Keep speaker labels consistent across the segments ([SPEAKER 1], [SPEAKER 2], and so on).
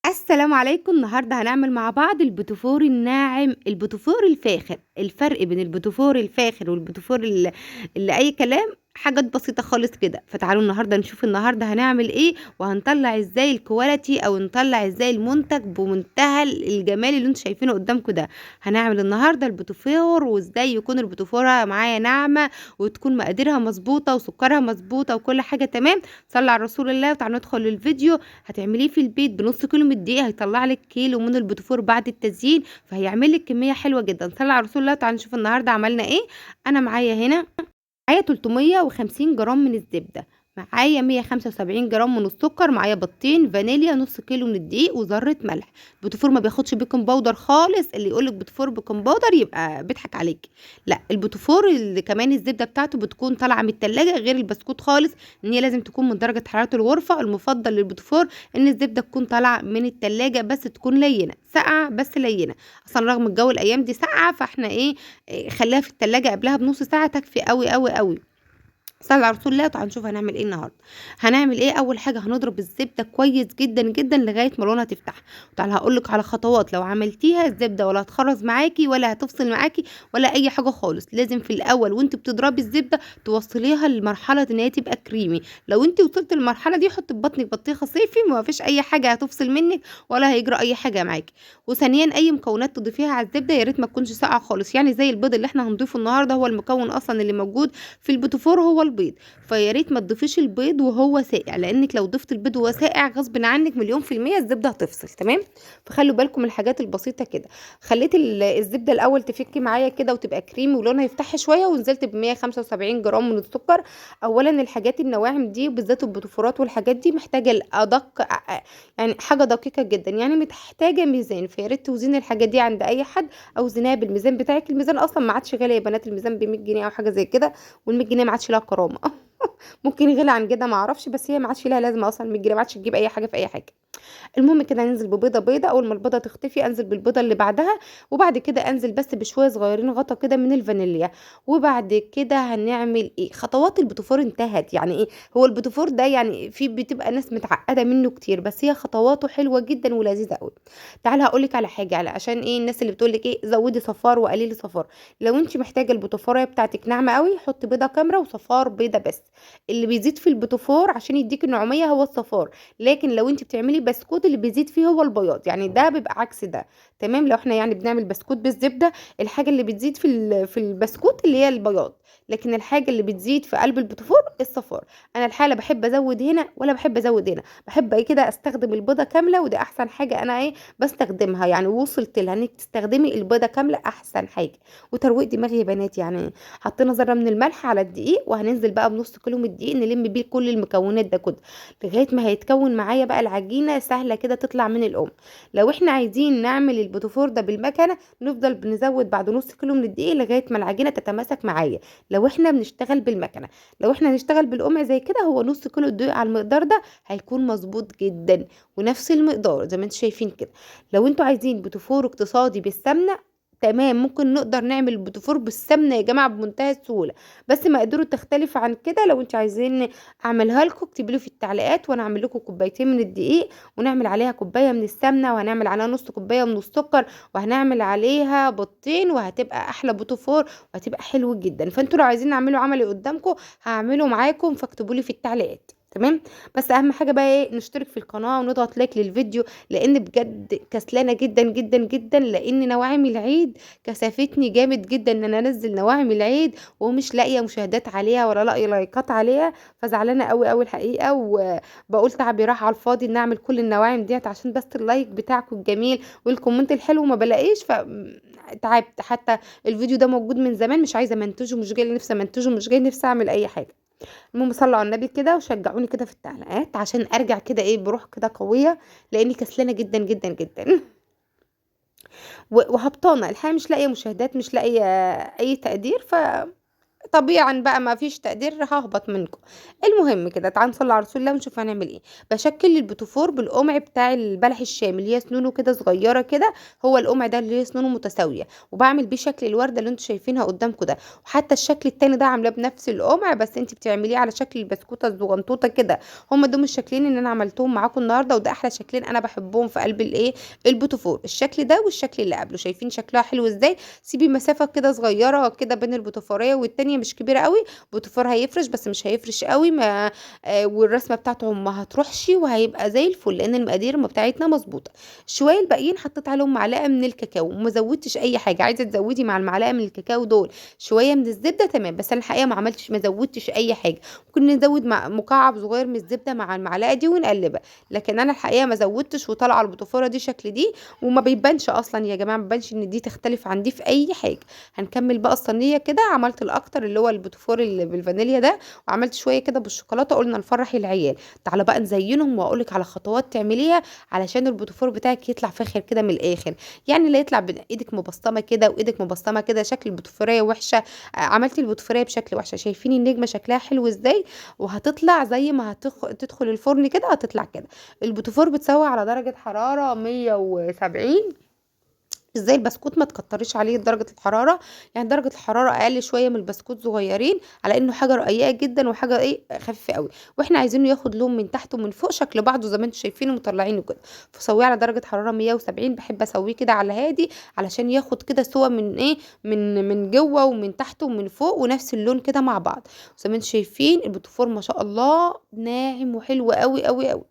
[SPEAKER 1] السلام عليكم. النهارده هنعمل مع بعض البوتيفور الناعم، البوتيفور الفاخر. الفرق بين البوتيفور الفاخر والبوتيفور اللي اي كلام حاجات بسيطة خالص كده. فتعالوا النهارده نشوف النهارده هنعمل ايه، وهنطلع ازاي ال quality او نطلع ازاي المنتج بمنتهى الجمال اللي انتم شايفينه قدامكم ده. هنعمل النهارده البوتيفور، وازاي يكون البوتيفوره معايا ناعمة وتكون مقاديرها مظبوطة وسكرها مظبوطة وكل حاجة تمام. صلى على رسول الله وتعالوا ندخل للفيديو. هتعمليه في البيت بنص كيلو من الدقيق، هيطلع لك كيلو من البوتيفور بعد التزيين، فهيعمل لك كمية حلوة جدا. صلى على رسول الله وتعالوا نشوف النهارده عملنا ايه. انا معايا هنا معايا 350 جرام من الزبدة، معايا 175 جرام من السكر، معايا بيضتين فانيليا، نص كيلو من الدقيق، وذره ملح. البوتيفور ما بياخدش baking powder خالص، اللي يقولك بوتيفور baking powder يبقى بيضحك عليك. لا، البوتيفور اللي كمان الزبدة بتاعته بتكون طالعه من التلاجة، غير البسكوت خالص، ان هي لازم تكون من درجه حرارة الغرفة. المفضل للبوتيفور ان الزبدة تكون طالعه من التلاجة، بس تكون لينه، ساقعه بس لينه. اصلا رغم الجو الايام دي ساقعه، فاحنا ايه، خليها في التلاجة قبلها بنص ساعة تكفي قوي قوي قوي. صلى على رسول الله. تعالوا نشوف هنعمل ايه النهارده. هنعمل ايه؟ اول حاجة هنضرب الزبدة كويس جدا جدا لغاية ما لونها تفتح. تعالى هقول لك على خطوات لو عملتيها الزبدة ولا هتخرز معاكي ولا هتفصل معاكي ولا اي حاجة خالص. لازم في الاول وانت بتضربي الزبدة توصليها لمرحلة ان هي تبقى كريمي. لو انت وصلت للمرحلة دي حطي في بطنك بطيخه صيفي، ما فيش اي حاجة هتفصل منك ولا هيجرى اي حاجة معاكي. وثانيا اي مكونات تضيفيها على الزبدة يا ريت ما تكونش ساقعه خالص، يعني زي البيض اللي احنا هنضيفه النهارده، هو المكون اصلا اللي موجود في البوتيفور هو البيض، فيا ريت ما تضيفيش البيض وهو ساقع، لانك لو ضفت البيض وهو ساقع غصب عنك مليون في المية الزبدة هتفصل. تمام؟ فخلوا بالكم من الحاجات البسيطة كده. خليت الزبدة الاول تفك معايا كده وتبقى كريمي ولونها يفتح شوية، ونزلت ب 175 جرام من السكر. اولا الحاجات النواعم دي وبالذات البوتيفورات والحاجات دي محتاجه الادق، يعني حاجة دقيقة جدا، يعني محتاجه ميزان، فيا ريت توزني الحاجة دي عند اي حد او زناها بالميزان بتاعك. الميزان اصلا ما عادش غالي يا بنات، الميزان ب 100 جنيه او حاجة زي كده، وال 100 جنيه ما عادش لها كرامة. ممكن يغلى عن كده ما اعرفش، بس هي ما عادش لها لازمه اصلا، 100 جنيه ما عادش تجيب اي حاجة في اي حاجة. المهم كده هننزل ببيضه بيضة، اول ما البيضة تختفي انزل بالبيضه اللي بعدها، وبعد كده انزل بس بشوية صغيرين غطا كده من الفانيليا. وبعد كده هنعمل ايه؟ خطوات البوتيفور انتهت. يعني ايه هو البوتيفور ده؟ يعني في بتبقى ناس متعقده منه كتير، بس هي خطواته حلوة جدا ولذيذه قوي. تعالى هقول لك على حاجة، على عشان ايه الناس اللي بتقول لك ايه زودي صفار وقليلي صفار. لو انت محتاجه البوتيفوره بتاعتك ناعمة قوي حطي بيضة كامره وصفار بيضة بس. اللي بيزيد في البوتيفور عشان يديك النعوميه هو الصفار، لكن لو انت بتعملي بسكوت اللي بيزيد فيه هو البياض، يعني ده بيبقى عكس ده. تمام؟ لو احنا يعني بنعمل بسكوت بالزبده، الحاجة اللي بتزيد في البسكوت اللي هي البياض، لكن الحاجة اللي بتزيد في قلب البوتيفور الصفار. انا الحالة بحب ازود هنا ولا بحب ازود هنا، بحب ايه كده استخدم البيضة كاملة، وده احسن حاجة انا ايه بستخدمها، يعني وصلت لها انك تستخدمي البيضة كاملة احسن حاجة. وترويق دماغي يا بنات، يعني حطينا ذره من الملح على الدقيق، وهننزل بقى بنص كيلو من الدقيق نلم بيه كل المكونات ده كده لغاية ما هيتكون معايا بقى العجينة سهلة كده تطلع من الام. لو احنا عايزين نعمل البوتيفور ده بالمكنه نفضل بنزود بعد نص كيلو من الدقيق لغاية ما العجينة تتماسك معايا. لو احنا بنشتغل بالمكنه، لو احنا هنشتغل بالقمع زي كده هو نص كيلو الدقيق على المقدار ده هيكون مظبوط جدا ونفس المقدار زي ما انتم شايفين كده. لو انتوا عايزين بوتيفور اقتصادي بالسمنه تمام، ممكن نقدر نعمل بوتيفور بالسمنه يا جماعة بمنتهى السهولة، بس مقاديره تختلف عن كده. لو انتوا عايزين اعملها لكم اكتبوا لي في التعليقات، وانا اعمل لكم كوبايتين من الدقيق ونعمل عليها كوباية من السمنة، وهنعمل عليها نص كوباية من السكر، وهنعمل عليها بيضتين، وهتبقى احلى بوتيفور وهتبقى حلو جدا. فانتوا لو عايزين نعمله عملي قدامكم هعمله معاكم، فاكتبوا لي في التعليقات. تمام؟ بس اهم حاجة بقى ايه، نشترك في القناة ونضغط like للفيديو، لان بجد كسلانه جدا جدا جدا، لان نواعم العيد كثافتني جامد جدا ان انا انزل نواعم العيد ومش لاقيه مشاهدات عليها ولا لاقيه لايكات عليها، فزعلانه قوي قوي الحقيقة، وبقول تعبي راح على الفاضي ان اعمل كل النواعم ديت عشان بس ال like بتاعكم الجميل وال comment الحلو ما بلاقيش، ف تعبت. حتى الفيديو ده موجود من زمان، مش عايزه امنتجه، مش جاي نفسي امنتجه، مش جاي نفسي اعمل اي حاجة. المهم صلوا على النبي كده وشجعوني كده في التعليقات عشان ارجع كده ايه بروح كده قوية، لاني كسلانه جدا جدا جدا وهبطانه الحقيقة، مش لاقيه مشاهدات، مش لاقيه اي تقدير، ف طبيعا بقى ما فيش تقدير، ههبط منكم. المهم كده تعالوا نصلي على رسول الله ونشوف هنعمل ايه. بشكل البوتيفور بالقمع بتاع البلح الشام اللي هي سنونه كده صغيرة كده، هو القمع ده اللي هي سنونه متساوية، وبعمل بيه شكل الورده اللي انتوا شايفينها قدامكم ده. وحتى الشكل التاني ده عاملاه بنفس القمع، بس انت بتعمليه على شكل البسكوته الزغنطوطه كده. هما دول الشكلين اللي انا عملتهم معاكم النهارده، وده احلى شكلين انا بحبهم في قلب الايه البوتيفور، الشكل ده والشكل اللي قبله. شايفين شكلها حلو ازاي؟ سيبي مسافة كده صغيرة كده بين البوتيفوريه والتانية، مش كبيرة قوي. بوتيفور هيفرش بس مش هيفرش قوي، ما والرسمه بتاعته ما هتروحش، وهيبقى زي الفل لان المقادير بتاعتنا مظبوطة. شوية الباقيين حطيت عليهم معلقه من الكاكاو وما زودتش اي حاجة. عايزه تزودي مع المعلقة من الكاكاو دول شوية من الزبدة تمام، بس انا الحقيقة ما عملتش، ما زودتش اي حاجة. ممكن نزود مع مكعب صغير من الزبدة مع المعلقة دي ونقلبها، لكن انا الحقيقة ما زودتش. وطالعه البوتيفوره دي شكل دي، وما بيبانش اصلا يا جماعة، ما بيبانش ان دي تختلف عن دي في اي حاجة. هنكمل بقى الصينية كده. عملت الاكتر اللي هو البوتيفور اللي بالفانيليا ده، وعملت شوية كده بالشوكولاته، قلنا نفرح العيال. تعالى بقى نزينهم واقولك على خطوات تعمليها علشان البوتيفور بتاعك يطلع فاخر كده من الاخر. يعني لا يطلع بايدك مبسطمه كده وايدك مبسطمه كده، شكل البوتيفوريه وحشة. عملتي البوتيفوريه بشكل وحشة. شايفين النجمة شكلها حلو ازاي؟ وهتطلع زي ما تدخل الفرن كده هتطلع كده. البوتيفور بتسوي على درجه حرارة 170، ازاي البسكوت ما تكتريش عليه درجة الحرارة، يعني درجة الحرارة اقل شوية من البسكوت صغيرين، على انه حاجة رقيقة جدا وحاجة ايه خفيفة قوي، واحنا عايزينه ياخد لون من تحت ومن فوق شكل بعضه زي ما انتم شايفينه ومطلعينه كده. فسويه على درجة حرارة 170، بحب اسويه كده على هادي علشان ياخد كده سوا من ايه، من جوه ومن تحت ومن فوق، ونفس اللون كده مع بعض. زي ما انتم شايفين البوتيفور ما شاء الله ناعم وحلو قوي قوي قوي،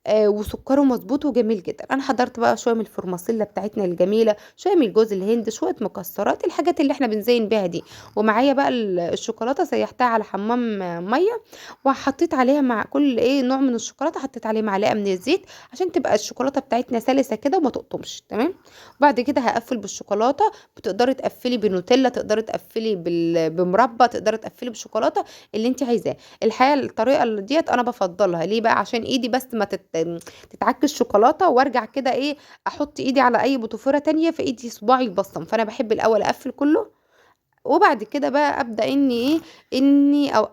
[SPEAKER 1] وسكره مظبوط وجميل جدا. انا حضرت بقى شوية من الفرماسيلا بتاعتنا الجميلة، شوية من جوز الهند، شوية مكسرات، الحاجات اللي احنا بنزين بيها دي. ومعايا بقى الشوكولاتة سيحتها على حمام مية، وحطيت عليها مع كل ايه نوع من الشوكولاتة حطيت عليه معلقه من الزيت عشان تبقى الشوكولاتة بتاعتنا سلسه كده وما تقطمش. تمام. وبعد كده هقفل بالشوكولاته. بتقدري تقفلي بنوتيلا، تقدري تقفلي بمربى، تقدري تقفلي بالشوكولاته اللي انت عايزاه. الحقيقة الطريقة ديت انا بفضلها ليه بقى؟ عشان ايدي بس ما تتعكس شوكولاتة وارجع كده ايه احط ايدي على اي بوتيفوره تانية في ايدي صباعي يبصم. فانا بحب الاول اقفل كله، وبعد كده بقى ابدا اني ايه اني او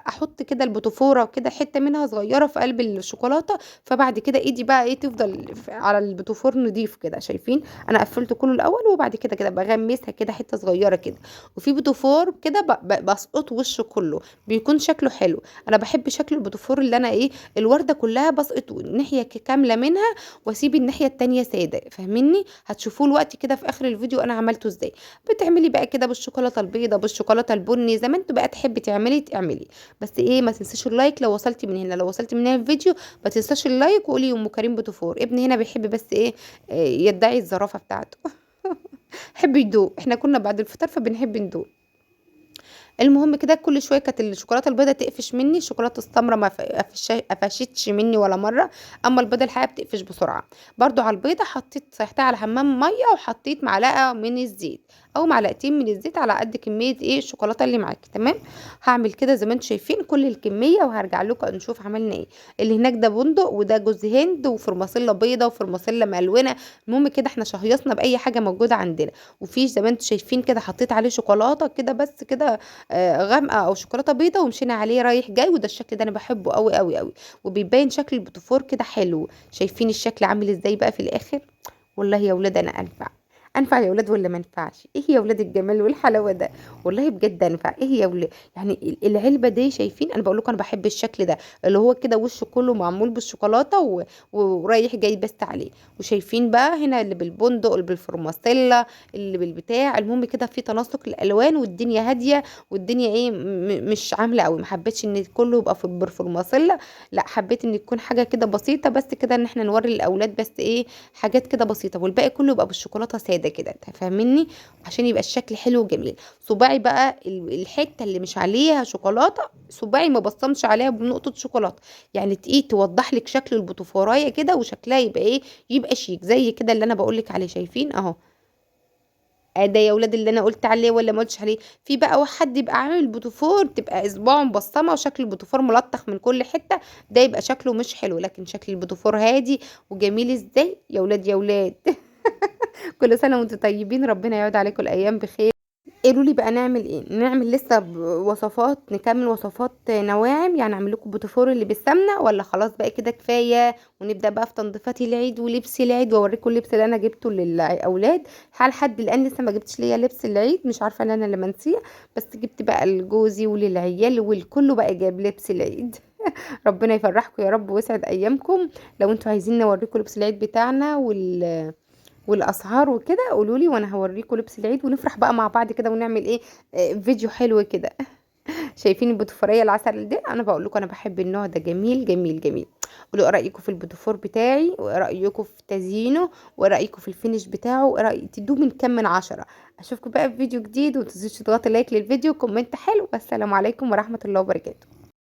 [SPEAKER 1] احط كده البوتيفوره كده حتة منها صغيرة في قلب الشوكولاتة، فبعد كده ايدي بقى ايه تفضل على البوتيفور نضيف كده. شايفين انا قفلت كله الاول، وبعد كده كده بغمسها كده حتة صغيرة كده. وفي بوتيفور كده بسقط وشه كله، بيكون شكله حلو. انا بحب شكل البوتيفور اللي انا ايه الورده كلها بسقط ناحية كاملة منها واسيب الناحية التانية ساده، فاهميني؟ هتشوفوه الوقت كده في اخر الفيديو انا عملته ازاي. بتعملي بقى كده بالشوكولاته البيضة بالشوكولاته البني زي ما انتوا بقى تحبي تعملي تعملي، بس ايه ما تنساش ال like لو وصلتي من هنا، لو وصلتي من هنا الفيديو ما تنساش ال like وقولي ام كريم بوتيفور. ابني هنا بيحب بس ايه يدعي الزرافه بتاعته حب يدوق، احنا كنا بعد الفطار فبنحب ندوق. المهم كده كل شوية كانت الشوكولاتة البيضة تقفش مني، الشوكولاتة السمراء ما قفشتش مني ولا مرة، اما البيضة الحقيقة بتقفش بسرعة. برضو على البيضة حطيت سيحتها على حمام مية، وحطيت معلقه من الزيت او معلقتين من الزيت على قد كمية ايه الشوكولاتة اللي معاكي. تمام. هعمل كده زي ما انتم شايفين كل الكمية، وهرجع لكم نشوف عملنا ايه. اللي هناك ده بندق، وده جوز هند، وفرماسيلا بيضة، وفرماسيلا ملونة. المهم كده احنا شهيصنا باي حاجة موجودة عندنا. وفي زي ما انتم شايفين كده حطيت عليه شوكولاتة كده بس كده غامقه او شوكولاتة بيضة، ومشينا عليه رايح جاي. وده الشكل ده انا بحبه قوي قوي قوي، وبيبين شكل البوتيفور كده حلو. شايفين الشكل عامل ازاي بقى في الاخر؟ والله يا ولاد انا انفع انفع يا ولاد ولا ما انفعش؟ ايه يا ولاد الجمال والحلاوه ده، والله بجد انفع. ايه يا ولاد يعني العلبة دي؟ شايفين انا بقول لكم انا بحب الشكل ده اللي هو كده وشه كله معمول بالشوكولاته ورايح جاي بس عليه. وشايفين بقى هنا اللي بالبندق، اللي بالفرماسيلا، اللي بالبتاع. المهم كده في تناسق الالوان، والدنيا هادية، والدنيا ايه مش عامله قوي. ما حبيتش ان كله يبقى في بالفرماسيلا، لا حبيت ان تكون حاجة كده بسيطة بس كده، ان احنا نوري الاولاد بس ايه حاجات كده بسيطة، والباقي كله يبقى بالشوكولاته ساده كده، فاهميني؟ عشان يبقى الشكل حلو وجميل. صباعي بقى الحتة اللي مش عليها شوكولاتة صباعي ما بصمش عليها بنقطة شوكولاتة، يعني ايه توضح لك شكل البوتيفورايه كده، وشكلها يبقى ايه يبقى شيك زي كده اللي انا بقول لك عليه. شايفين اهو ده يا ولاد اللي انا قلت عليه ولا ما قلتش عليه؟ في بقى واحد يبقى عامل بوتيفور تبقى اصبعه مبصمه وشكل البوتيفور ملطخ من كل حتة، ده يبقى شكله مش حلو. لكن شكل البوتيفور هادي وجميل ازاي يا ولاد يا ولاد. كل سنة وانتم طيبين، ربنا يعود عليكم الايام بخير. قالوا لي بقى نعمل ايه؟ نعمل لسه وصفات، نكمل وصفات نواعم، يعني اعمل لكم بوتيفور اللي بالسمنه، ولا خلاص بقى كده كفاية ونبدا بقى في تنظيفات العيد ولبس العيد، واوريكم اللبس اللي انا جبته للاولاد. لحد الان لسه ما جبتش ليا لبس العيد، مش عارفه ان انا اللي منسية، بس جبت بقى لجوزي وللعيال والكل بقى جاب لبس العيد. ربنا يفرحكم يا رب ويسعد ايامكم. لو انتوا عايزين نوريكم لبس العيد بتاعنا والاسعار وكده قولوا لي، وانا هوريكم لبس العيد ونفرح بقى مع بعض كده، ونعمل ايه، فيديو حلو كده. شايفين البوتفوريه العسل دي؟ انا بقول لكم انا بحب النوع ده، جميل جميل جميل. قولوا ايه رايكم في البوتفور بتاعي، وايه رايكم في تزيينه، وايه رايكم في ال finish بتاعه، وايه رايكم تدوه من كام من 10. اشوفكم بقى في فيديو جديد، ومتنسوش تضغطوا like للفيديو، comment حلو. والسلام عليكم ورحمة الله وبركاته.